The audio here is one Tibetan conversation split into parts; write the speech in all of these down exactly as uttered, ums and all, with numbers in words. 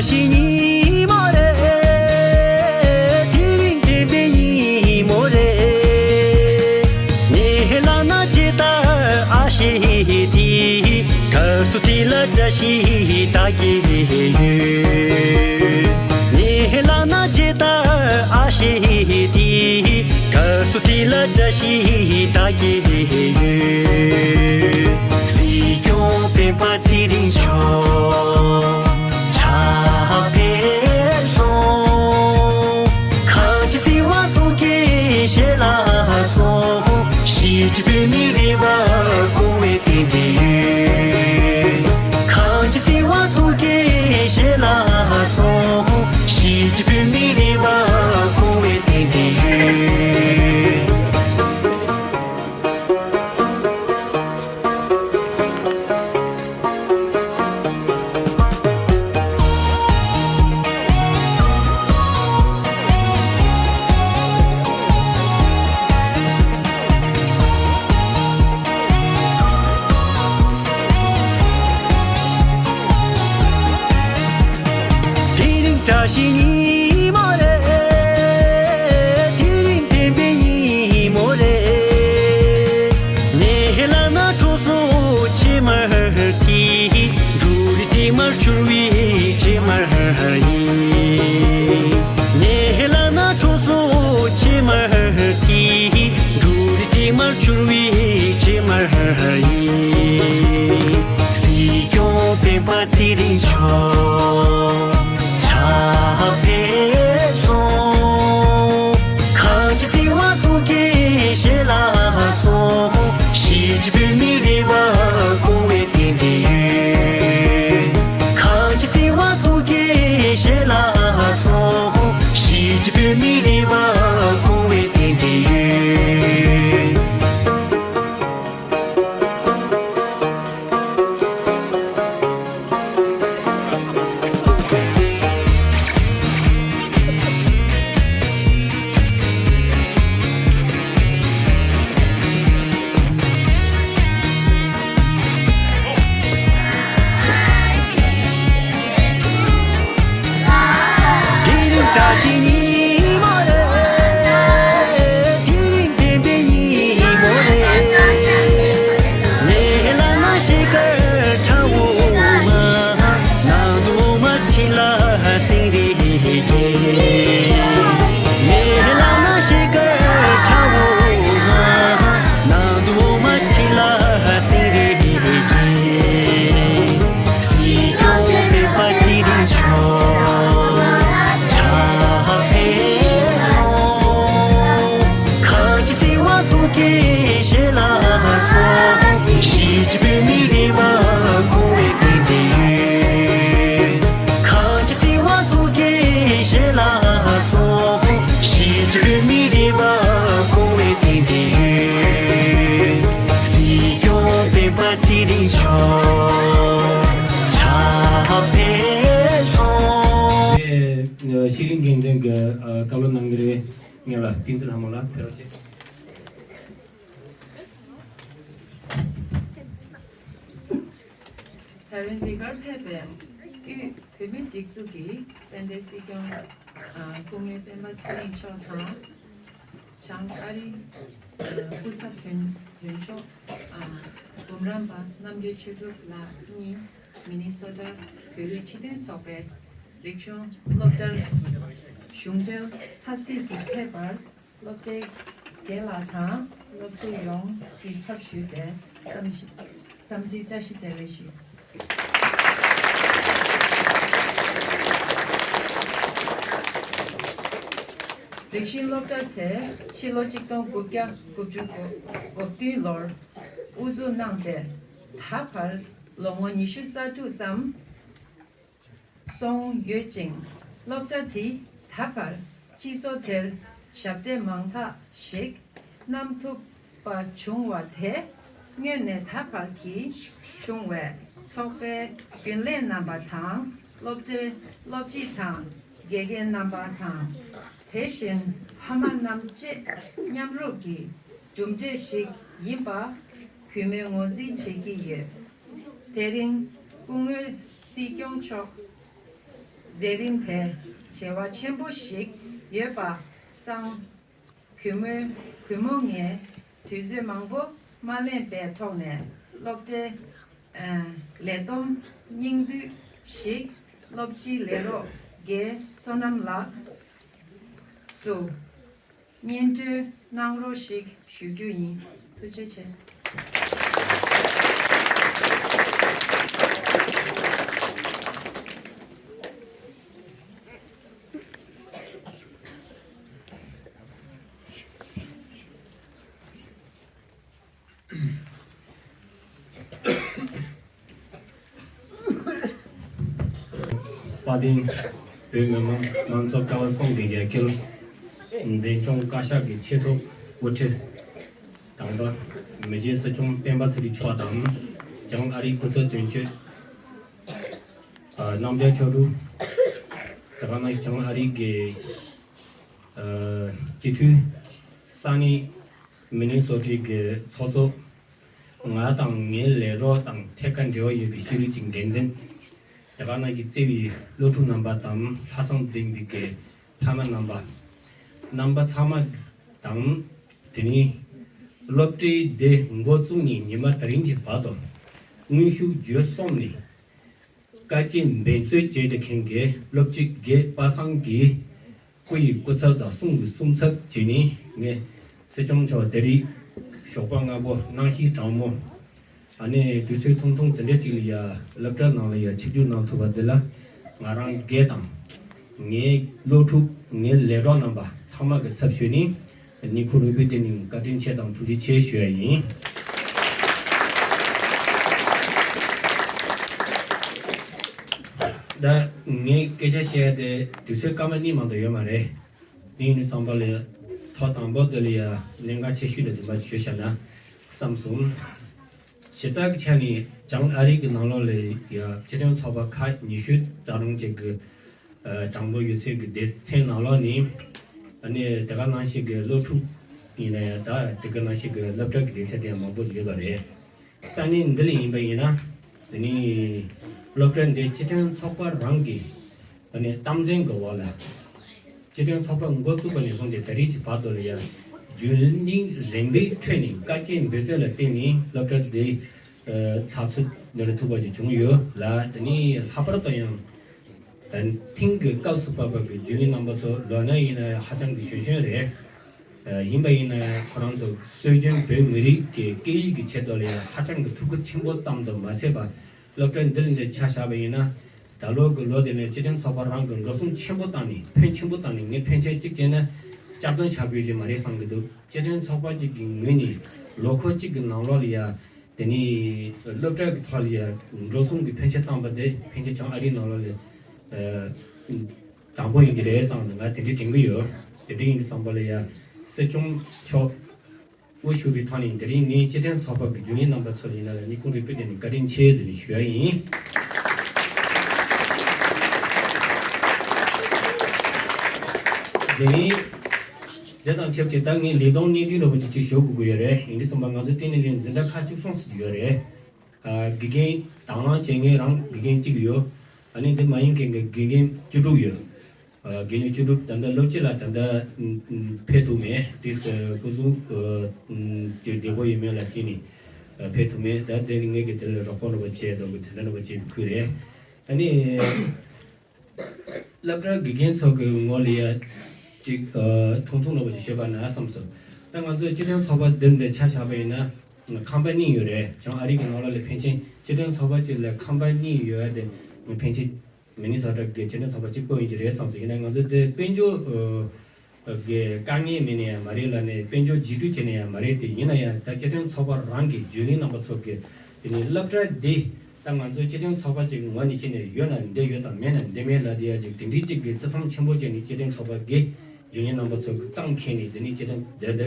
ཞིག་ཉིན་མོ་རེད། དེ་རིང་བདེན་པའི་ཉིན་མོ་རེད། ངའི་ལག་ན་ཇི་ལྟར་ཨ་ཞེ་དེ། སྐབས་སུ་དེ་ལ་བཀྲ་ཤིས་ད་གེ་ཡོད། ངའི་ལག་ན་ཇི་ལྟར་ཨ་ཞེ་དེ། སྐབས་སུ་དེ་ལ་བཀྲ་ཤིས་ད་གེ་ཡོད། སྲིད་སྐྱོང་སྤེན་པ་ཚེ་རིང་མཆོག་ཕྱག་ཕེབས་སོང་། གངས་ཅན་བསིལ་བ་སྟོབས་ཀྱི་ཞལ་ལག་སོགས། གཞིས་བྱེས་བོད་མིའི་རེ་བ་སྐོང་བའི་རྟེན་འབྲེལ་ཡོད། གངས་ཅན་བསིལ་བ་སྟོབས་ཀྱི་ཞལ་ལག་སོགས། གཞིས་བྱེས་བོད་མིའི་རེ་བ་སྐོང་བའི་རྟེན་འབྲེལ་ཡོད། དེ་རིང་བཀྲ་ཤིས་ཉིན་མོ་རེད། དེ་རིང་བདེན་པའི་ཉིན་མོ་རེད། ངའི་ལག་ན་གྲོ་སོ་ཕྱེ་མར་དེ། འབྲུ་རིགས་དྲི་མར་འཕྱུར་བའི་ཕྱེ་མར་ཡིན། ངའི་ལག་ན་གྲོ་སོ་ཕྱེ་མར་དེ། འབྲུ་རིགས་དྲི་མར་འཕྱུར་བའི་ཕྱེ་མར་ཡིན། སྲིད་སྐྱོང་སྤེན་པ་ཚེ་རིང་མཆོག་ཕྱག་ཕེབས་སོང་། གངས་ཅན་བསིལ་བ་སྟོབས་ཀྱི་ཞལ་ལག་སོགས། གཞིས་བྱེས་བོད་མིའི་རེ་བ་སྐོང་བའི་རྟེན་འབྲེལ་ཡོད། གངས་ཅན་བསིལ་བ་སྟོབས་ཀྱི་ཞལ་ལག་སོགས། གཞིས་བྱེས་བོད་མིའི་རེ་བ་སྐོང་བའི་རྟེན་འབྲེལ་ཡོད། དེ་རིང་བཀྲ་ཤིས་ཉིན་མོ་རེད། དེ་རིང་བདེན་པའི་ཉིན་མོ་རེད། ངའི་ལག་ན་ཤེལ་དཀར་ཁྲ་འོ་མ། ནང་དུ་འོ་མ་ཕྱིན་ལ་སེང་རེ་སྐྱེས། ངའི་ལག་ན་ཤེལ་དཀར་ཁྲ་འོ་མ། ནང་དུ་འོ་མ་ཕྱིན་ལ་སེང་རེ་སྐྱེས། སྲིད་སྐྱོང་སྤེན་པ་ཚེ་རིང་མཆོག་ཕྱག་ཕེབས་སོང་། གངས་ཅན་བསིལ་བ་སྟོབས་ཀྱི་ཞལ་ལག་སོགས། གཞིས་བྱེས་བོད་མིའི་རེ་བ་སྐོང་བའི་རྟེན་འབྲེལ་ཡོད། གངས་ཅན་བསིལ་བ་སྟོབས་ཀྱི་ཞལ་ལག་སོགས། གཞིས་བྱེས་བོད་མིའི་རེ་བ་སྐོང་བའི་རྟེན་འབྲེལ་ཡོད། སྲིད་སྐྱོང་སྤེན་པ་ཚེ་རིང་མཆོག་ཕྱག་ཕེབས་སོང་། ཨེ། ཤེས་རིག་འགན་འཛིན་གྱི་ཨ་བཀའ་སློབ་གནང་གི་རེད། ངེད་ལ་བསྟན་འཛིན་ལྷ་མོ་ལགས་ཕེབས་རོགས་བྱེད། ད་རིང་འདི་གར་ཕེབས་པའི་དབུས་བོད་མིའི་སྒྲིག་འཛུགས་ཀྱི་དཔལ་ལྡན་སྲིད་སྐྱོང་ཨ་སྐུ་ངོ་སྤེན་པ་ཚེ་རིང་མཆོག་དང་། བྱང་ཨ་རིའི་ཨ་སྐུ་ཚབ་དོན་དོན་གཅོད་ཨ་འབུམ་རམས་པ་རྣམ་རྒྱལ་ཆོས་གྲུབ་ལགས་གཉིས། མི་ནི་སོ་ཊ་བོད་རིགས་སྤྱི་མཐུན་ཚོགས་པའི་རིག་གཞུང་སློབ་གྲྭར་གཞུང་འབྲེལ་ཆབ་སྲིད་སུ་ཕེབས་པར། སློབ་གྲྭའི་རྒན་ལགས་དང་སློབ་ཕྲུག་ཡོངས་ཀྱི་ཚབ་ཞུས་ཏེ་བསམ་ཤེས་འཚམས་འདྲི་བཀྲ་ཤིས་བདེ་ལེགས་ཞུ། རིག་གཞུང་སློབ་གྲྭ་དེ་ཕྱི་ལོ་ཆིག་སྟོང་དགུ་བརྒྱ་དགུ་བཅུ་གོ་གོ་བདུན་ལོར་དབུ་འཛུགས་གནང་སྟེ་ད་བར་ལོ་ངོ་ཉི་ཤུ་རྩ་དྲུག་ཙམ། སོང་ཡོད་ཅིང་། སློབ་གྲྭ་དེས་ད་བར་སྤྱི་ཚོགས་དེར་ཞབས་འདེགས་མང་དག་ཞིག་གནང་ཐུབ་པ་བྱུང་བ་དེ་སྔོན་ནས་ད་བར་གྱི་བྱུང་བའི་ཚོགས་པའི་རྒྱུན་ལས་རྣམ་པ་དང་སློབ་གྲྭའི་སློབ་སྤྱི་དང་དགེ་རྒན་རྣམ་པ་དང་། དེ་བཞིན་ཕ་མ་རྣམས་བཅས་མཉམ་རུབ་ཀྱི་གྲུབ་འབྲས་ཤིག་ཡིན་པ་གུས་མོས་ངོས་འཛིན་བྱེད་ཀྱི་ཡོད། དེ་རིང་སྐུ་ངོ་སྲིད་སྐྱོང་མཆོག་ མཛད་རིམ་དེ་བྲེལ་བ་ཆེན་པོ་ཞིག་ཡོད་པ་སང་། གུས་མོས་གུས་མོ་ངས་དུས་ཚོད་མང་པོ་མ་ལེན་པའི་ཐོག་ནས་སློབ་གྲྭའི་ལས་བསྡོམས་སྙིང་བསྡུས་ཤིག་སློབ་སྤྱིའི་ལས་རོགས་རྒན་བསོད་ནམས་ལགས་སུ་སྙན་སྒྲོན་གནང་རོགས་ཞེས་ཞུ་རྒྱུ་ཡིན། ཐུགས་རྗེ་ཆེ། དཔལ་ལྡན་བོད་མི་མང་མང་གཙོ་ཀ་བ་གསུམ་གྱི་རྒྱལ་ཁབ་འཛིན་སྐྱོང་བཀའ་ཤག་གི་ཆེས་མཐོ་དབུ་ཁྲིད་དང་པ་མི་རྗེ་སྲིད་སྐྱོང་སྤེན་པ་ཚེ་རིང་མཆོག་དང་། བྱང་ཨ་རིའི་སྐུ་ཚབ་དོན་གཅོད་རྣམ་རྒྱལ་མཆོག་གྲུབ། དེ་ག་ནང་བཞིན་བྱང་ཨ་རི་གི་སྤྱི་འཐུས། ས་གནས་མི་ནི་སོ་ཊའི་གི་ཚོགས་གཙོ། ང་དང་ངའི་ལས་རོགས་དང་ཐད་ཀར་འབྲེལ་བ་ཡོད་པའི་ཤེས་རིག་གི་འགན་འཛིན། དེ་ག་ནང་བཞིན་བརྩེ་བའི་སློབ་ཕྲུག་རྣམ་པ་དང་ལྷག་བསམ་ལྡན་པའི་གི་ཕ་མ་རྣམ་པ། རྣམ་པ་ཚང་མ་དང་། དེ་ནས་སློབ་གྲྭའི་སྡེ་འགོ་བཙུགས་ནས་ཉི་མ་དེ་རིང་གི་བར་དུ་དངོས་ཤུགས་བརྒྱུད་གསུམ་ནས་དཀའ་སྤྱད་འབད་བརྩོན་བྱས་ཏེ་མཁན་གྱི་སློབ་སྤྱི་རྒན་པ་སངས་ཀྱི་སྐུ་ཡི་སྐུ་ཚབ་དང་གསུང་གི་གསུང་ཚབ་བྱས་ནས། ངས་སྲིད་སྐྱོང་མཆོག་དེ་རིང་ཞོགས་པ་སྔ་པོ་གནམ་གཤིས་གྲང་མོ། ཨ་ནི་དུས་ཚོད་ཐུང་ཐུང་དེ་འདྲ་ཅིག་ལ་ཡ་སློབ་གྲྭ་ནང་ལ་ཡ་ཆིབས་བསྒྱུར་གནང་ཐུབ་པ་འདི་ལ་ང་རང་སྒེར་དང་། ངའི་སློབ་ཕྲུག་ངའི་ལས་རོགས་རྣམ་པ་ཚང་མ་གི་ཚབ་ཞུས་ནས་སྙིང་ཁོང་རུས་པའི་གཏིང་ནས་བཀའ་དྲིན་ཆེ་དང་ཐུགས་རྗེ་ཆེ་ཞུ་ཡ་ཡིན། ད་ངས་སྐད་ཆ་བཤད་ཡ་དེ་དུས་ཚོད་སྐར་མ་གཉིས་མ་གཏོགས་ཡོད་མ་རེད། དེ་ཡིན་དུས་ཙམ་པ་ལ་ཐོག་དང་པོ་དེ་ལ་ཡ་གནད་འགག་ཆེ་ཤོས་ལ་འདི་མ་ཞུས་བཞག་ན་བསམ་སོང་། གཞི་རྩ་གི་ཆ་ནས་བྱང་ཨ་རི་གི་ནང་ལོགས་ལ་ཡ་སྤྱི་མཐུན་ཚོགས་པ་ཁག་ཉི་ཤུ་རྩ་གྲངས་ཅིག་གི་ཨ་གྲངས་འབོར་ཡོད་ཚད་ཀྱི་སྡེ་ཚན་ནང་ལོགས་ནས། ཨ་ནི་དེ་ག་ནང་བཞིན་གྱི་སློབ་ཕྲུག་ཡིན་ན་ཡང་ད་དེ་ག་ནང་བཞིན་གྱི་སློབ་གྲྭ་གི་སྡེ་ཚན་དེ་ཡང་མང་པོ་ཡོད་པ་རེད། ས་གནས་འདི་ལ་ཡིན་པ་ཡིན་ན། དེ་ནི་སློབ་གྲྭ་འདི་སྤྱི་མཐུན་ཚོགས་པ་རང་གི་ཨ་ནི་སྟངས་འཛིན་གྱི་འོག་ལ། སྤྱི་མཐུན་ཚོགས་པ་འགོ་བཙུགས་པ་ནས་བཟུང་སྟེ་ད་རེས་ཀྱི་བར་དུ་ལ་ཡང་རྒྱུན་རིང་རིམ་པའི་ཁྲོད་ནས་དཀའ་སྤྱད་འབད་བརྩོན་ལ་བརྟེན་ནས་སློབ་གྲྭ་འདི་ཚགས་ཚུད་འདི་ལ་ཐུག་པ་ཞིག་བྱུང་ཡོད་ལ། དེ་ནི་ལྷག་པར་དུ་ཡང་ད་ཐེངས་ཀྱི་སྐབས་སུ་བབས་པ་གི་རྒྱུན་ལས་རྣམ་པ་ཚོ་ལོ་ན་ཡིན་ན་ཧ་ཅང་གི་གཞོན་གཞོན་རེད། ཡིན་པ་ཡིན་ན་ཁོ་རང་ཚོ་སྲོལ་རྒྱུན་བོད་མི་རིགས་ཀྱི་སྐད་ཡིག་གི་ཆེད་དུ་ལ་ཡང་ཧ་ཅང་གི་ཐུགས་ཁུར་ཆེན་པོ་ཙམ་དུ་མ་ཚད་པ། སློབ་གྲྭ་འདི་ལ་ཆ་བཞག་པ་ཡིན་ན། ད་ལོ་གི་ལོ་དེ་ནས་སྤྱི་མཐུན་ཚོགས་པ་རང་གི་འགྲོ་སོང་ཆེན་པོ་བཏང་ནས་ཕོན་ཆེན་པོ་བཏང་ནས། ངས་ཕན་ཆད་གཅིག་བྱས་ན་སྐྱབས་སྟོན་བྱ་དགོས་ཀྱི་མ་རེད་བསམ་གྱི་འདུག་སྤྱི་མཐུན་ཚོགས་པ་གཅིག་གི་ངོས་ནས་ལོ་འཁོར་གཅིག་གི་ནང་ལོགས་ལ་ཡ། དེ་ནས་སློབ་གྲྭ་གི་ཐོག་ལ་ཡ་འགྲོ་སོང་གི་ཕན་ཆད་བཏང་པ་དེ་ཕན་ཆད་བྱང་ཨ་རིའི་ནང་ལོགས་ལ་དང་པོ་ཡིན་གྱི་རེད་བསམ་ནས་ང་དེ་འདྲའི་དྲན་གྱི་ཡོད། དེ་འདྲ་ཡིན་དུས་ཙམ་པ་ལ་ཡ་སྲིད་སྐྱོང་མཆོག་དབུ་བཞུགས་པའི་ཐོག་ནས་དེ་རིང་ངས་སྤྱི་མཐུན་ཚོགས་པ་གི་རྒྱུན་ལས་རྣམ་པ་ཚོ་ལ་ཡིན་ན་ལ་སྙིང་ཁུང་རུས་པའི་གཏིང་ནས་བཀའ་དྲིན་ཆེ་ཟེར་ནས་ཞུ་ཡ་ཡིན། དེ་ནས་དེ་དང་ཆབས་ཅིག་ད་ངས་ལས་དོན་གནད་དོན་འདྲ་པོ་ཅིག་ཅིག་ཞུ་དགོས་ཀྱི་ཡོད་རེད། ཡིན་དུས་ཙམ་པ་ང་ཚོ་བསྟི་གནས་ལ་འཛིན་གྲྭ་ཁག་བཅུ་གསུམ་ཙམ་ཅིག་ཡོད་རེད། ཨ་དགེ་རྒན་དང་བླངས་བྱེད་མཁན་རང་དགེ་རྒན་གཅིག་ཡོད། ཨ་ནི་འདི་མ་ཡིན་མཁན་གྱི་དགེ་རྒན་བཅུ་དྲུག་ཡོད། ཨ་དགེ་རྒན་བཅུ་དྲུག་ད་ལྟ་སློབ་སྤྱི་ལ་ད་ལྟ་ཕེབས་ཐུབ་མེད། དེ་སྐུ་གཟུགས་ཀྱི་བདེ་པོ་ཡིན་མེད་ལ་བརྟེན་ནས་ཕེབས་ཐུབ་མེད། ད་དེ་ནི་ངེད་ཀྱི་དེ་ལ་རོགས་པ་རོགས་པ་བྱས་འདུག་གི་དེ་འདྲ་རོགས་པ་བྱས་པའི་ཁུལ་རེད། ཨ་ནི། སློབ་གྲྭ་དགེ་རྒན་ཚོ་གི་ངོས་ལ་ཡ་ཅིག་ཨ་ཐུང་ཐུང་འདྲ་པོ་ཅིག་ཤོད་པ་ན་བསམ་སོང་། ད་ང་ཚོ་སྤྱི་མཐུན་ཚོགས་པ་འདི་འདྲ་ཆ་བཞག་པ་ཡིན་ན་ཁང་པ་གཉིས་ཡོད་རེད། བྱང་ཨ་རི་གི་ནང་ལོགས་ལ་ཕན་ཆད་སྤྱི་མཐུན་ཚོགས་པ་གཅིག་ལ་ཁང་པ་གཉིས་ཡོད་ཡ་དེ་ཕན་ཆད་མི་ནི་སོ་ཊ་གི་སྤྱི་མཐུན་ཚོགས་པ་གཅིག་པོ་ཡིན་གྱི་རེད་བསམ་སོང་། ཡིན་ན་ང་ཚོ་དེ་དཔལ་འབྱོར་ཨ་གི་དཀའ་ངལ་མེད་ནས་ཡང་མ་རེད་ལ་ནས་དཔལ་འབྱོར་འཇིགས་སྐྲག་བྱས་ནས་ཡང་མ་རེད། དེ་ཡིན་ན་ཡང་ད་སྤྱི་མཐུན་ཚོགས་པ་རང་གི་རྒྱུན་ལས་རྣམ་པ་ཚོ་གི་དེ་ནས་སློབ་གྲྭ་འདི་ད་ང་ཚོ་སྤྱི་མཐུན་ཚོགས་པ་ཅིག་ངོས་ནས་ཁྱེར་ནས་ཡོད་ན་འདི་ཡོད་དང་མེད་ན་འདི་མེད་ལ་དེ་ཡ་ཅིག་དེ་འདྲའི་ཅིག་གི་བརྩི་མཐོང་ཆེན་པོ་བྱས་ནས་སྤྱི་མཐུན་ཚོགས་པ་གི་རྒྱུན་ལས་རྣམ་པ་ཚོ་གི་གཏམ་འཁེལ་ནས་དེ་ནས་སྤྱི་མཐུན་དེ་འདི་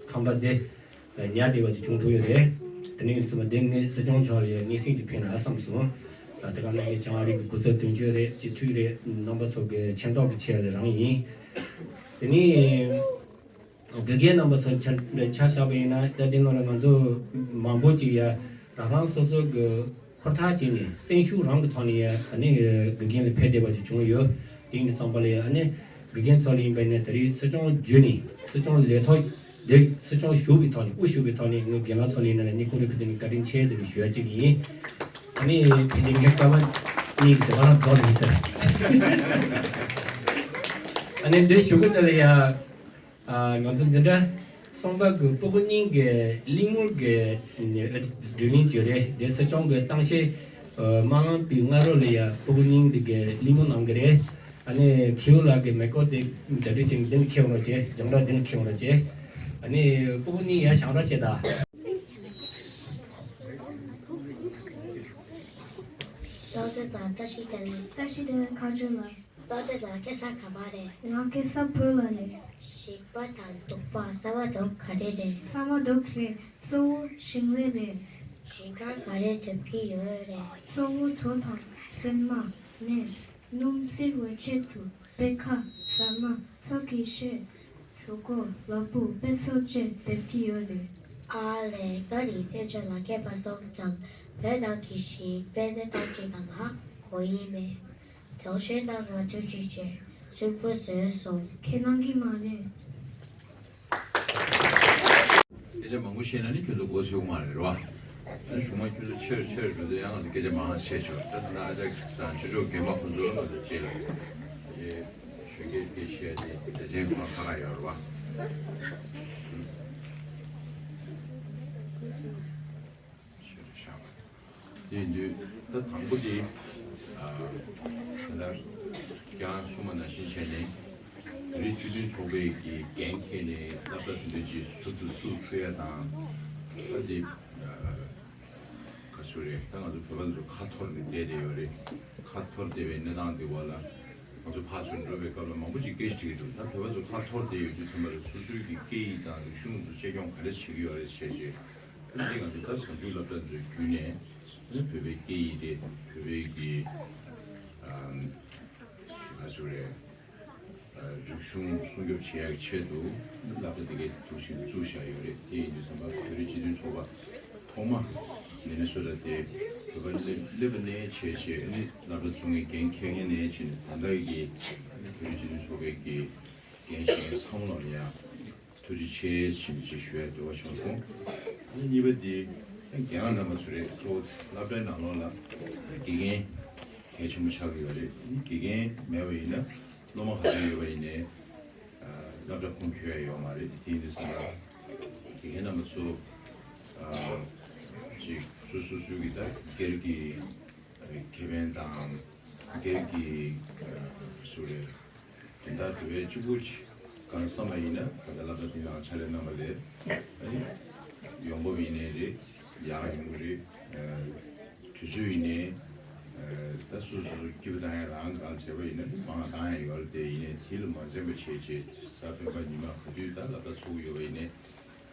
ཁང་པ་འདི་ཉར་བདེ་བ་ཅིག་བྱུང་ཐུབ་ཡོད་རེད། དེ་ནས་ཡིན་ཙང་མ་དེ་ངས་སྲིད་སྐྱོང་མཆོག་ལ་ཡ་སྙན་སེང་ཅིག་ཕུལ་ན་བསམ་སོང་། དེ་ག་ནང་བཞིན་བྱང་ཨ་རི་གི་སྐུ་ཚབ་དོན་གཅོད་རེད། སྤྱི་འཐུས་རེད། རྣམ་པ་ཚོ་གི་མཁྱེན་རྟོགས་ཀྱི་ཆེད་ལ་རང་ཡིན། དེ་ནས་དགེ་རྒན་རྣམ་པ་ཚོ་ཆ་ཆ་བཞག་པ་ཡིན་ན་ད་དེ་ནང་ལ་ང་ཚོ་མང་པོ་ཅིག་ཡ་རང་རང་སོ་སོ་གི་ ཧུར་ཐག་བྱས་ནས་སེམས་ཤུགས་རང་གི་ཐོག་ནས་ཨ་ནི་དགེ་རྒན་ལ་ཕེབས་བསྡད་པ་ཅིག་བྱུང་ཡོད། དེ་ཡིན་དུས་ཙམ་པ་ལ་ཨ་ནི་དགེ་རྒན་ཚོ་ལ་ཡིན་པ་ནས་ད་རེས་སྲིད་སྐྱོང་བརྒྱུད་ནས་སྲིད་སྐྱོང་ལས་ཐོག་འདི་སྲིད་སྐྱོང་ཞུགས་པའི་ཐོག་ནས་དབུ་བཞུགས་པའི་ཐོག་ནས་ངས་རྒན་ལགས་ཚོ་ལ་ཡིན་ན་ལ་སྙིང་ཁོང་ཁྲོ་ཁ་ཐུག་ནས་བཀའ་དྲིན་ཆེ་ཟེར་ནས་ཞུ་ཡ་གཅིག་ཡིན། ཨ་ནི་ཕན་ཆད་ངའི་སྐར་མ་གཉིས་ཀྱི་དེ་བ་ལ་རྫོགས་ནས་ཟེར། ཨ་ནི་འདི་ཞུ་གི་དེ་ལ་ཡ། ང་ཚོ་འཛིན་གྲྭ་གསུམ་པ་གི་སྤུ་གུ་གཉིས་ཀྱི་གླེང་མོལ་གྱི་བགྲོ་གླེང་ཅིག་རེད། དེ་སྲིད་སྐྱོང་གི་གཏམ་བཤད་མ་གནང་པའི་སྔ་རོལ་ལ་ཡ་སྤུ་གུ་གཉིས་འདི་གི་གླེང་མོལ་གནང་གི་རེད། ཨ་ནི་ཁྱེའུ་ལགས་ཀྱི་མེ་ཀོ་དེ་གྲ་སྒྲིག་བྱེད་འདི་ནས་ཁྱེར་ཡོང་རོགས་བྱེད། རྒྱང་བསྒྲགས་འདི་ནས་ཁྱེར་ཡོང་རོགས་བྱེད། ཨ་ནི་སྤུ་གུ་གཉིས་ཡར་བཞེངས་རོགས་བྱེད་ད། རྟོགས་ལྡན་ལ་བཀའ་དྲིན་ཆེ། རྟོགས་ལྡན་ལ་ཁ་རྗེ་ལ། རྟོགས་ལྡན་ལགས་སྐྱེས་ས་ག་པར་རེད། ང་སྐྱེས་ས་བོད་ལ་རེད། ཞིང་པ་དང་གདོང་པ་ཟ་མ་དེ་ག་རེ་རེད། ཟ་མ་དེ་རེད། གཙོ་བོ་ཞིང་ལས་རེད། ཞིང་ཁར་ག་རེ་འདེབས་ཀྱི་ཡོད་རེད། གཙོ་བོ་གྲོ་དང་སྲན་མ། ནས་སྣུམ་བསིལ་བའི་ཆེད་དུ་པད་ཁ། ཟ་མ། ས་གི་ཤེལ། གྲོད་ཁོག་ལ་ཕུག་པད་ཚལ་བཅས་འདེབས་ཀྱི་ཡོད་རེད། ཨ་ལས། ད་རིང་སེམས་ཅན་ལ་མཁས་པ་སོང་ཙང་བོད་ནང་གི་ཞིང་དཔེ་གནས་སྟངས་ཅིག་དང་ལ་གོ་ཡི་མེད། དོགས་གཞི་གནང་བར་ཐུགས་རྗེ་ཆེ། སུན་པོ་བཟོས་སོང་། ཁྱེད་རང་གིས་མ་ནས། སྐད་ཆ་མང་པོ་བཤད་ན་ནི་ཁྱོད་ཚོ་མགོ་ཚོས་མ་རེད་རོ། ཨ་ནི་གཞུག་མ་ཁྱོད་ཚོ་ཆེར་ཆེར་འགྲོ་དུས་ཡང་ང་ཚོ་སྐད་ཆ་མང་བཤད་ཆོག་ད་ད་ལྟ་ཨ་ཅག་དང་ཆོས་གྲོགས་རྒན་པ་ཁོང་ཚོ་ང་ཚོ་རྗེས་ལ་ཨེ་གཞོན་སྐྱེས་སྐད་བཤད་དེ་སྡེ་ཚན་ཁོ་ན་ཁ་ཁ་ཡོད་རེད་བ། ཆེར་བཞག་པ། དེ་ཡིན་དུས་ད་དང་པོ་དེ་ཨ་ད་ལྟ་ཁྱེད་རང་གསུངས་པ་ནང་བཞིན་བྱས་ནས་བོད་རིགས་སྤྱི་མཐུན་ཚོགས་པའི་གི་འགན་འཁྱེར་ནས་སློབ་གྲྭ་དེ་འདྲ་ཅིག་ཚུགས་ཚུགས་ཚུགས་ཐུབ་ཡ་དང་། ད་དེ་ཨ་ག་ཚོད་རེད། ད་ང་ཚོ་བོད་པ་ཚོ་ཁ་འཐོར་ནས་བསྡད་བསྡད་ཡོད་རེད། ཁ་འཐོར་བསྡད་པའི་གནས་སྟངས་དེ་བ་ལ་ང་ཚོ་ཕར་ཚུར་འགྲོ་བའི་སྐབས་ལ་མང་པོ་ཅིག་སྐད་ཆ་དྲིས་ཀྱི་འདུག་ད་བོད་པ་ཚོ་ཁ་འཐོར་བསྡད་ཡོད་དུས་ཚང་མ་ལ་སོ་སོའི་གི་སྐད་ཡིག་དང་རིག་གཞུང་དུ་གཅེས་སྐྱོང་ག་རེ་བྱེད་ཀྱི་ཡོད་རེད་བྱས་རྗེས། ད་འདི་ང་ཚོ་ད་གཟའ་མཇུག་སློབ་གྲྭ་ཚོའི་བརྒྱུད་ནས་བོད་པའི་སྐད་ཡིག་དེ་བོད་པའི་གི་ཨམ་ག་ཚོད་རེད། རིག་གཞུང་སྲུང་སྐྱོབ་བྱེད་ཡག་ཆེད་དུ་སློབ་གྲྭ་དེ་གའི་འདུག་ཤིང་བཙུགས་བཞག་ཡོད་རེད། དེ་ཡིན་དུས་ཙམ་པ་བོད་རིགས་སྤྱི་མཐུན་ཚོགས་པ་ཐོག་མ་མི་ནི་སོ་ཊ་དེ་བོད་པ་སླེབས་པ་ནས་བྱས་བྱས་ནི་སློབ་གྲྭ་བཙུགས་མཁན་འགན་འཁྱེར་མཁན་ནས་བྱས་ནས་ད་ལྟ་གི་བོད་རིགས་སྤྱི་མཐུན་ཚོགས་པའི་གི་འགན་བཞེས་མཁན་ཚང་མ་ལ་ཡང་ཐུགས་རྗེ་ཆེ་ཞེས་ཅིག་ཞུ་ཡ་འདོད་པ་བྱུང་སོང་། ཨ་ནི་གཉིས་པ་དེ་རྒན་ལགས་རྣམ་པ་ཚོ་རེད། གཙོ་བོ་སློབ་གྲྭའི་ནང་ལོགས་ལ་དགེ་རྒན་གལ་ཆེན་པོ་ཆགས་ཀྱི་ཡོད་རེད། དགེ་རྒན་མེད་པ་ཡིན་ན་སློབ་མ་ག་ཚོད་ཡོད་པ་ཡིན་ནའི་སློབ་གྲྭ་ཁུངས་འཁྱོལ་ཡ་ཡོད་མ་རེད། དེ་ཡིན་དུས་ཙམ་པ་དགེ་རྒན་རྣམ་པ་ཚོ་ཅིག་སོ་སོ་སོ་གི་ད་སྒེར་གྱི་ཁེ་ཕན་དང་སྒེར་གྱི་སུ་རེད། དོན་དག་དེ་བས་གཅིག་པུ་ཅིག་གང་བསམ་པ་ཡིན་ན་ད་ལྟ་སློབ་གྲྭ་འདི་ནང་ཕྱག་ལས་གནང་བ་ལས་ཨ་ནི་ཡོང་འབབ་ཡིན་ནའི་རེད། ཡག་ཡོང་གི་རེད། དུས་ཚོད་ཡིན་ནའི་ད་སོ་སོ་སོ་སྐྱིད་པོ་བཏང་ཡ་རང་གང་བྱས་པ་ཡིན་ན་མང་བཏང་ཡ་ཡོད་རེད། དེ་ཡིན་ནའི་དེ་ལ་མ་འཛེམ་པ་བྱས་བྱས་གཟའ་སྤེན་པ་ཉི་མ་ག་དུས་ད་སློབ་གྲྭ་ཚུགས་ཡོད་པ་ཡིན་ནའི་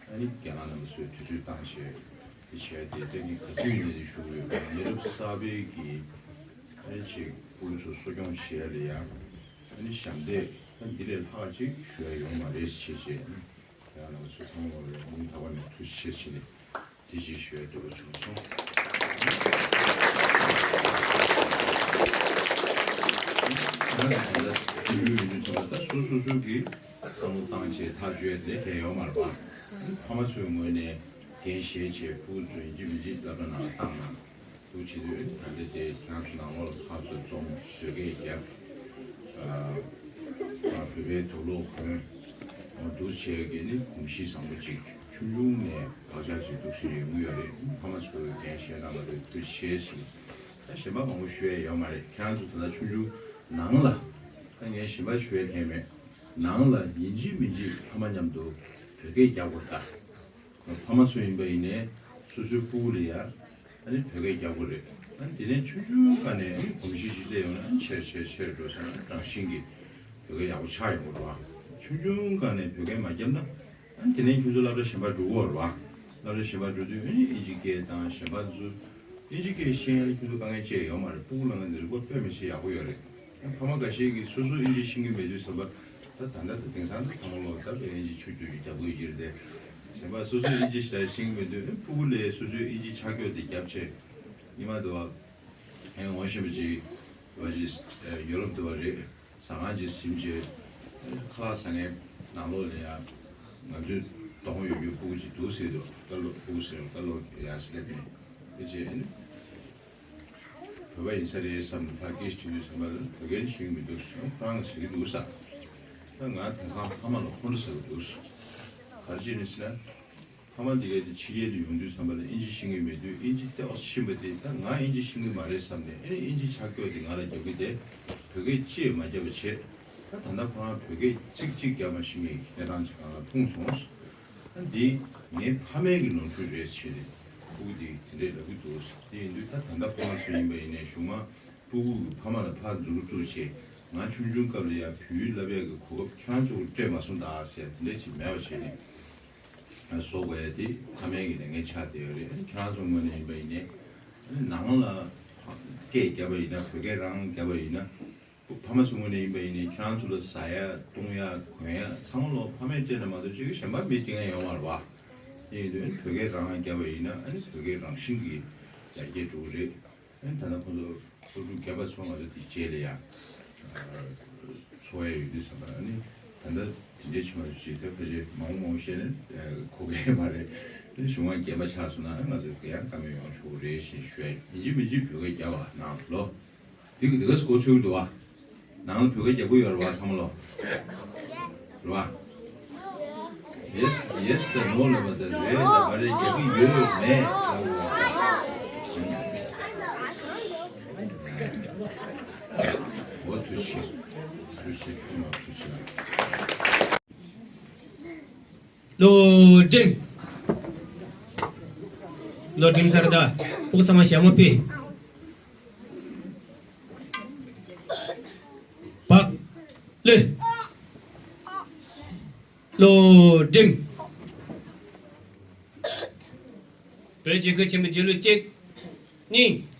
ཨ་ནི་རྒན་ལགས་རྣམ་པ་ཚོས་དུས་ཚོད་བཏང་བྱས་དེ་བྱས་ཏེ་ད་ངས་ག་དུས་ཡིན་ནའི་ཞུ་གི་ཡོད། མི་རབས་གསར་པའི་གི་ཨ་ནི་ཅིག་ཕྲུ་གུ་ཚོ་གསོ་སྐྱོང་བྱེད་ཡ་ལ་ཡ། ཨ་ནི་ཞབས་འདེགས་ད་འདི་ལས་ལྷག་ཅིག་ཞུ་ཡ་ཡོད་མ་རེད་ཞེས་བྱས་ནས་ཁྱེད་རང་ཚོ་ཚང་མ་ལ་སྙིང་ཐག་པ་ནས་ཐུགས་རྗེ་ཆེ་ཞུས་ནས་འདི་ཅིག་ཞུ་ཡ་འདོད་པ་བྱུང་སོང་། ཁྱེད་རང་ཚོ་ད་ལྟ་ཆུང་ཆུང་ཡོད་དུས་ཚོད་ལ་ད་སོ་སོ་སོ་གི་བསམ་བློ་བཏང་བྱས་ཐག་གཅོད་དེ་གལ་ཡོད་མ་རེད་པ། ཕ་མ་ཚོའི་ངོས་ནས་འགན་བཞེས་བྱས་ཕྲུ་གུ་ཚོ་ཡིན་གཅིག་མིན་གཅིག་སློབ་གྲྭ་ནང་བཏང་ན། འདུག་བྱེད་དུས་ད་ལྟ་དེ་ཁྱེད་རང་ཚོ་ནང་ལོགས་ལ་ཁ་ཚོ་འཛོམས་བོད་སྐད་རྒྱབ། ཨ་བོད་པའི་དུག་ལོག་གོན། འོ་འདུག་བྱས་ཀྱི་ནི་གོམས་གཤིས་བཟང་པོ་ཅིག་ཆུང་ཆུང་ནས་བག་ཆགས་ཅིག་འདུག་བཞིན་ཡོང་གི་ཡོད་རེད། ཕ་མ་ཚོས་འགན་བཞེས་གནང་བ་རེད། ཐུགས་རྗེ་ཆེ་ཞིང་ད་གཞན་པ་མང་པོ་ཞུ་ཡས་ཡོད་མ་རེད། ཁྱེད་རང་ཚོ་ད་ལྟ་ཆུང་ཆུང་ནང་ལ་ད་ངས་གཞན་པ་ཞུ་ཡས་ཁྱད་མེད། ནང་ལ་ཡིན་གཅིག་མིན་གཅིག་ཕ་མ་མཉམ་དུ་བོད་སྐད་རྒྱག་དགོས་ད། ཕ་མ་ཚོ་ཡིན་པ་ཡིན་ནའི་སོ་སོའི་སྤུ་གུ་ལ་ཡ་ཨ་ནི་བོད་སྐད་རྒྱག་དགོས་རེད། ཨ་ནི་དེ་ནས་ཆུང་ཆུང་སྒང་ནས་ཨ་ནི་གོམས་གཤིས་ཤིག་སླེབས་ཡོང་ན་ཨ་ནི་ཆེར་ཆེར་ཆེར་འགྲོ་སོང་ན་རང་བཞིན་གྱིས་བོད་སྐད་ཡག་པོ་ཆགས་ཡོང་གི་རེད་བ། ཆུང་ཆུང་སྒང་ནས་བོད་སྐད་མ་བརྒྱབ་ན་ཨ་ནི་དེ་ནས་ཁྱོད་ཚོ་སློབ་གྲྭ་གཞན་པ་འགྲོ་གི་ཡོད་རེད་བ། སློབ་གྲྭ་གཞན་པ་འགྲོ་དུས་ཨ་ནི་ཨིན་ཇི་སྐད་དང་གཞན་པ་ཚོ་ཨིན་ཇི་སྐད་ཤེས་ཡ་ལ་ཁྱོད་ཚོ་དཀའ་ངལ་ཅི་ཡང་ཡོད་མ་རེད། སྤུ་གུ་ལ་ང་ཚོ་རིག་པ་དཔེ་མི་སྲིད་ཡག་པོ་ཡོད་རེད། ཕ་མ་འགའ་ཤས་ཀྱིས་སོ་སོ་ཨིན་ཇི་ཤེས་ཀྱི་མེད་དུས་ཙམ་པ་ད་ད་ལྟ་ད་དེང་སང་ད་ཚང་མ་ལོག་ད་བས་ཨིན་ཇི་ཆུ་རྒྱུས་ཀྱི་རྒྱབ་དགོས་ཀྱི་རེད་དེ། གཞན་པ་སོ་སོ་ཨིན་ཇི་ཞེ་དྲག་ཤེས་ཀྱི་མེད་དུས་ཕྲུ་གུ་ལས་སོ་སོའི་ཨིན་ཇི་ཆ་སྐྱོ་དེ་རྒྱབ་བྱས། ཉི་མ་དུ་བ་ཨེ་ངོ་ཤེས་པ་ཅིག་བ་ཅིག་ཡོ་རོབ་དུ་བ་རེད། ཟ་ཁང་ཅིག་ཟིན་བྱས་ཁ་ལག་ཟ་མཁན་ནང་ལོགས་ལ་ཡ་ང་ཚོའི་གདོང་ཡོད་རྒྱུ་སྤུ་གུ་ཅིག་འདུག་ཟེར་དུས་ད་ལོ་སྤུ་གུ་ཟེར་ད་ལོ་ཡ་སི་ལེབ་ནས་ཨེ་ཅེ་ཨེ་ནི། བོད་པ་ཡིན་ས་རེད་བསམ་ནས་ཕར་སྐད་ཆ་དྲིས་དུས་ཙམ་པ་ལ་བོད་སྐད་ཤེས་ཀྱི་མི་འདུག་ཁོ་རང་གིས་ཟེར་གྱི་འདུག་ས། ད་ང་དེང་སང་ཕ་མ་ལ་ཁོང་ཁྲོ་ཟ་གི་འདུག་ག་རེ་བྱས་ནས་ཟེར་ན། ཕ་མ་འདི་གས་དེ་ཕྱི་རྒྱལ་དུ་ཡོང་དུས་ཙམ་པ་ལ་ཨིན་ཇི་ཤེས་ཀྱི་མེད་དུས་ཨིན་ཇི་ཏོག་ཙམ་ཤེས་པ་དེ་ད་ང་ཨིན་ཇི་ཤེས་ཀྱི་མ་རེད་བསམ་ནས་ཨེ་ནི་ཨིན་ཇི་ཆག་སྐྱོ་དེ་ང་ལ་རྒྱབ་ཀྱི་དེ་བོད་སྐད་ཅིག་མ་རྒྱབ་པ་བྱས། ད་ད་ལྟ་ཁོ་རང་བོད་སྐད་ཚིག་གཅིག་རྒྱབ་མ་ཤེས་མཁན་གྱི་གནས་སྟངས་ཅིག་སྒང་ལ་ལྷུང་སོང་། ད་འདི་ངའི་ཕ་མའི་གི་ནོར་འཁྲུལ་རེད་ཟེར་ནས་ཕྲུ་གུ་དེ་དེ་འདྲས་ལབ་ཀྱི་འདུག་དེ་ཡིན་དུས་ད་ད་ལྟ་ཁོ་རང་ཚོ་ཡིན་པ་ཡིན་ནའི་གཞུག་མ་ཕྲུ་གུ་གི་ཕ་མ་ལ་ཕར་མཛུབ་གུ་བཙུགས་བྱས་ང་ཆུང་ཆུང་སྐབས་ལ་ཡ་བོད་ཡིག་བསླབ་ཡག་གི་གོ་སྐབས་ཁྱེད་རང་ཚོ་གིས་སྤྲད་མ་སོང་ད་ཟེར་དེ་འདྲས་ཅིག་མེད་པ་བྱས་ནས་བཟོ་དགོས་ཡ་དེ་ཕ་མའི་གི་ལས་འགན་ཆགས་བསྡད་ཡོད་རེད། ཁྱེད་རང་ཚོ་ངོས་ནས་ཡིན་པ་ཡིན་ནའི་ནང་ལ་སྐད་བརྒྱབ་པ་ཡིན་ན་བོད་སྐད་རང་བརྒྱབ་པ་ཡིན་ན། ཕ་མ་ཚོ་ངོས་ནས་ཡིན་པ་ཡིན་ནའི་ཁྱེད་རང་ཚོ་ལ་ཟ་ཡ་བཏུང་ཡ་གོན་ཡ་ཚང་མ་ལོ་ཕ་མས་སྤྲད་ན་མ་གཏོགས་ཅིག་གཞན་པ་མི་སྤྲད་མཁན་ཡོད་མ་རེད་བ། དེ་ཡིན་དུས་བོད་སྐད་རང་རྒྱབ་པ་ཡིན་ན་ཨ་ནི་བོད་སྐད་རང་བཞིན་གྱི་ཡར་རྒྱས་འགྲོ་གི་རེད། ཨ་ནི་ད་ལྟ་ཁོང་ཚོ་སློབ་ཕྲུག་བརྒྱ་པ་ཚོ་ང་ཚོ་དེ་རྗེས་ལ་ཡ་འཚོ་ཡ་ཡོད་དུས་ཙམ་པ་ཨ་ནི་ད་ལྟ་དེ་འདྲའི་ཕྱི་མ་ཞིག་ད་ཕལ་ཆེར་མང་པོ་མང་པོ་བཤད་ན་གོ་གི་མ་རེད། ཨ་ནི་གཞུག་མ་རྒན་པ་ཆགས་སོང་ན་ཨ་ནི་ང་ཚོ་ག་ཡང་བཀའ་མོལ་ཡོང་ཆོག་གི་རེད་ཞེས་ཞུ་ཡ་ཡིན། ཡིན་གཅིག་མིན་གཅིག་བོད་སྐད་རྒྱབ་པ་ནང་ལོ། འདི་གི་འདི་ག་སྐོར་ཚུལ་འདུག་བ། ནང་ལ་བོད་སྐད་རྒྱབ་ཀྱི་ཡོད་རེད་བ་ཚང་མ་ལོ། རེད་བ། Yes, yes དང་no ལབ་པ་དང་རེད་དང་མ་རེད་རྒྱབ་ཀྱི་ཡོད་མེད་ཟེར་བ། འོ་ཐུགས་རྗེ་ཆེ། ཐུགས་རྗེ་ཆེ། ཐུགས་རྗེ་ཆེ། བློ་སྒྲིམ། བློ་སྒྲིམ་ཚར་ད། སྤུ་གུ་ཚང་མ་ཞལ་མོ་ཕུད། བག་ལེབ། བློ་སྒྲིམ། བོད་ཀྱི་གུས་ཆེན་པོ་རྗེས་ལུས་གཅིག་གཉིས།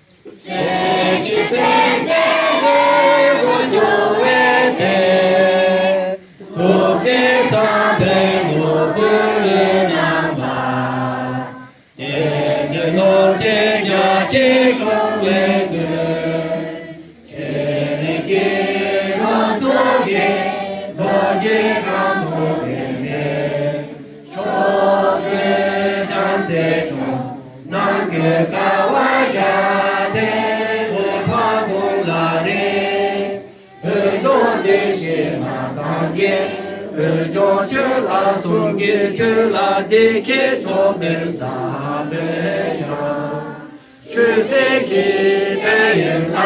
ཆོས་སྲིད་ཀྱི་དཔལ་ཡོན་ལ།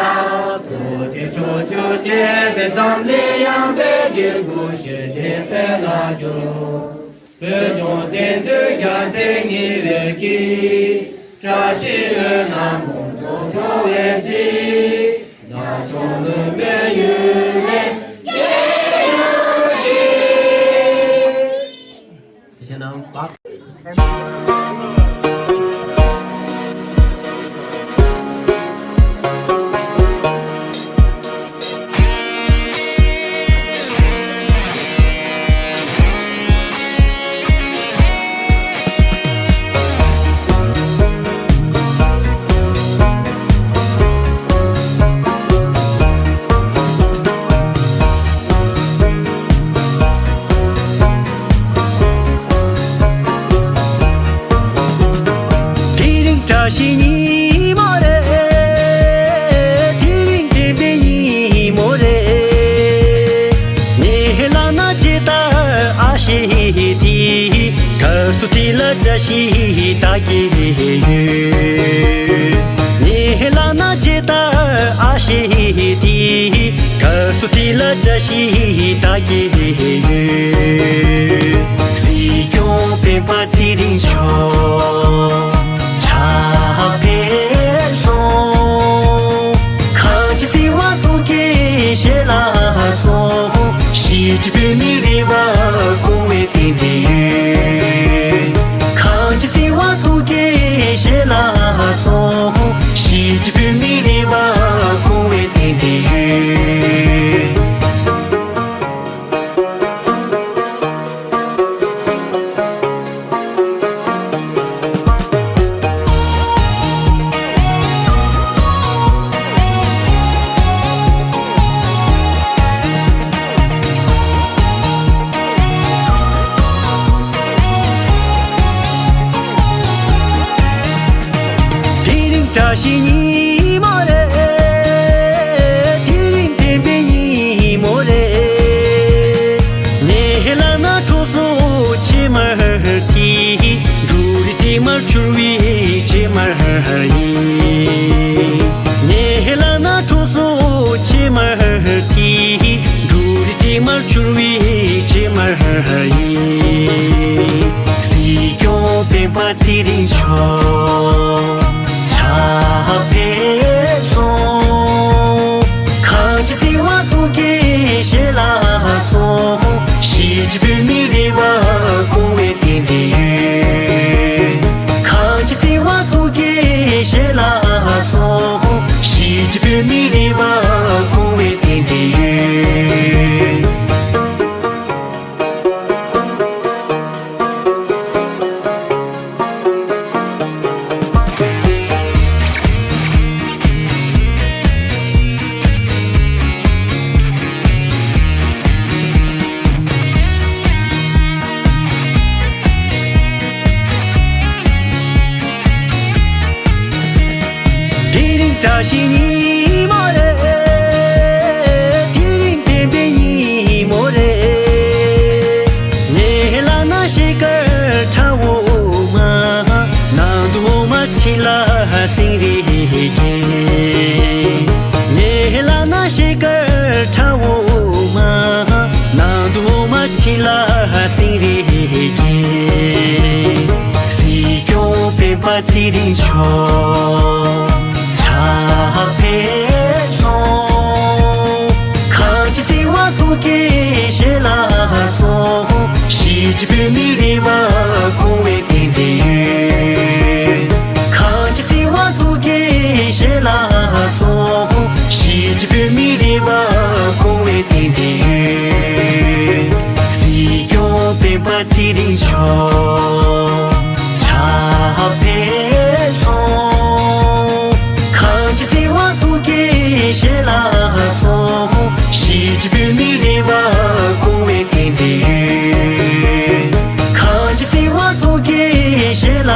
ཐུགས་ཀྱི་ཕྱོགས་བཅུར་བཅས་པའི་འཛམ་གླིང་ཡངས་པའི་རྒྱལ་ཀུན་ཞི་བདེའི་དཔལ་ལ་འཇུག་དོན་སྐྱོང་བསྟན་འཛིན་རྒྱལ་མཚན་ཉི་འོད་ཀྱིས། བཀྲ་ཤིས་འོད་རྣམས་ཀུན་ཏུ་འཕྲོ་བརླག་ཅིང་། ནག་ཕྱོགས་མུན་པའི་ཡུལ་ལས་རྒྱལ་ཡོང་ཞིང་། དེ་རིང་བཀྲ་ཤིས་ཉི་མ་རེད། དེ་རིང་བདེན་པའི་ཉིན་མོ་རེད། ངའི་ལག་ན་ཇི་ལྟར་ཨ་ཤེ་དེ། སྐབས་སུ་དེ་ལ་བཀྲ་ཤིས་ད་གྱེས་ཡོད། ངའི་ལག་ན་ཇི་ལྟར་ཨ་ཤེ་དེ། སྐབས་སུ་དེ་ལ་བཀྲ་ཤིས་ད་གྱེས་ཡོད། སྲིད་སྐྱོང་སྤེན་པ་ཚེ་རིང་མཆོག་ཕྱག་ཕེབས་སོང་། གངས་ཅན་སྲིད་དབང་ཐུགས་ཀྱི་ཞལ་ལ་སོང་། གཞིས་བྱེས་བོད་མིའི་རེ་བ་སྐོང་བའི་རྟེན་འབྲེལ་ཡོད། གངས་ཅན་སྲིད་དབང་ཐུགས་ཀྱི་ཞལ་ལ་སོང་། གཞིས་བྱེས་བོད་མིའི་རེ་བ་སྐོང་བའི་རྟེན་འབྲེལ་ཡོད། མི་རེ་བ་སྐོང་བའི་རྟེན་འབྲེལ་ཡོད། དེ་རིང་བཀྲ་ཤིས་ཉིན་མོ་རེད། དེ་རིང་བདེན་པའི་ཉིན་མོ་རེད། ངའི་ལག་ན་ཞལ་དཀར་ཁྲ་འོ་མ། ནང་དུ་འོ་མ་ཕྱི་ལ་སེང་རེ་སྐྱེས། ངའི་ལག་ན་ཞལ་དཀར་ཁྲ་འོ་མ། ནང་དུ་འོ་མ་ཕྱི་ལ་སེང་རེ་སྐྱེས། སྲིད་སྐྱོང་སྤེན་པ་ཚེ་རིང་མཆོག་ཕྱག་ཕེབས་སོང་། གངས་ཅན་སྲིད་དབང་ཐུགས་ཀྱི་ཞལ་ལ་སོང་། གཞིས་བྱེས་བོད་མིའི་རེ་བ་སྐོང་བའི་རྟེན་འབྲེལ་ཡོད། གངས་ཅན་སྲིད་དབང་ཐུགས་ཀྱི་ཞལ་ལ་སོང་། གཞིས་བྱེས་བོད་མིའི་རེ་བ་སྐོང་བའི་རྟེན་འབྲེལ་ཡོད། སྲིད་སྐྱོང་སྤེན་པ་ཚེ་རིང་མཆོག་ཕྱག་ཕེབས་སོང་། གངས་ཅན་སྲིད་དབང་ཐུགས་ཀྱི་ཞལ་ལ་སོང་། གཞིས་བྱེས་བོད་མིའི་རེ་བ་སྐོང་བའི་རྟེན་འབྲེལ་ཡོད། གངས་ཅན་སྲིད་དབང་ཐུགས་ཀྱི་ཞལ་ལ་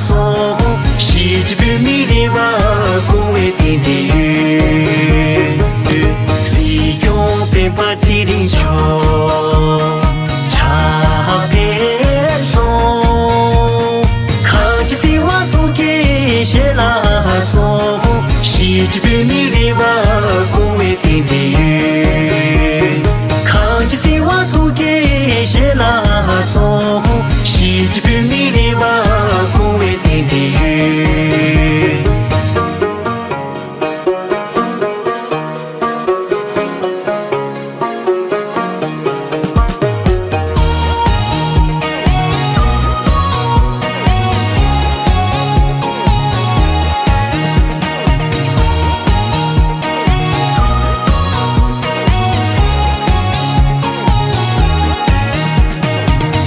སོང་། གཞིས་བྱེས་བོད་མིའི་རེ་བ་སྐོང་བའི་རྟེན་འབྲེལ་ཡོད། སྲིད་སྐྱོང་སྤེན་པ་ཚེ་རིང་མཆོག་ཕྱག་ཕེབས་སོང་། གངས་ཅན་སྲིད་དབང་ཐུགས་ཀྱི་ཞལ་ལ་སོང་། གཞིས་བྱེས་བོད་མིའི་རེ་བ་སྐོང་བའི་རྟེན་འབྲེལ་ཡོད། གངས་ཅན་སྲིད་དབང་ཐུགས་ཀྱི་ཞལ་ལ་སོང་། གཞིས་བྱེས་བོད་མིའི་རེ་བ་སྐོང་བའི་རྟེན་འབྲེལ་ཡོད།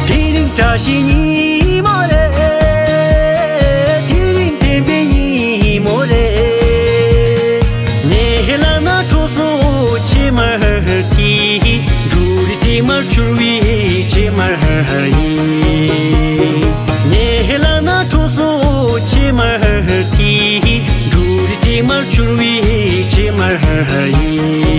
དེ་རིང་བཀྲ་ཤིས་ཉིན་མོ་རེད། དེ་རིང་བདེན་པའི་ཉིན་མོ་རེད། ངའི་ལག་ན་གྲོ་སོ་ཕྱེ་མར་ཐིག་འབྲུ་རིགས་དྲི་མར་བསྒྱུར་བའི་ཕྱེ་མར་ཡིན། ངའི་ལག་ན་གྲོ་སོ་ཕྱེ་མར་ཐིག་འབྲུ་རིགས་དྲི་མར་བསྒྱུར་བའི་ཕྱེ་མར་ཡིན།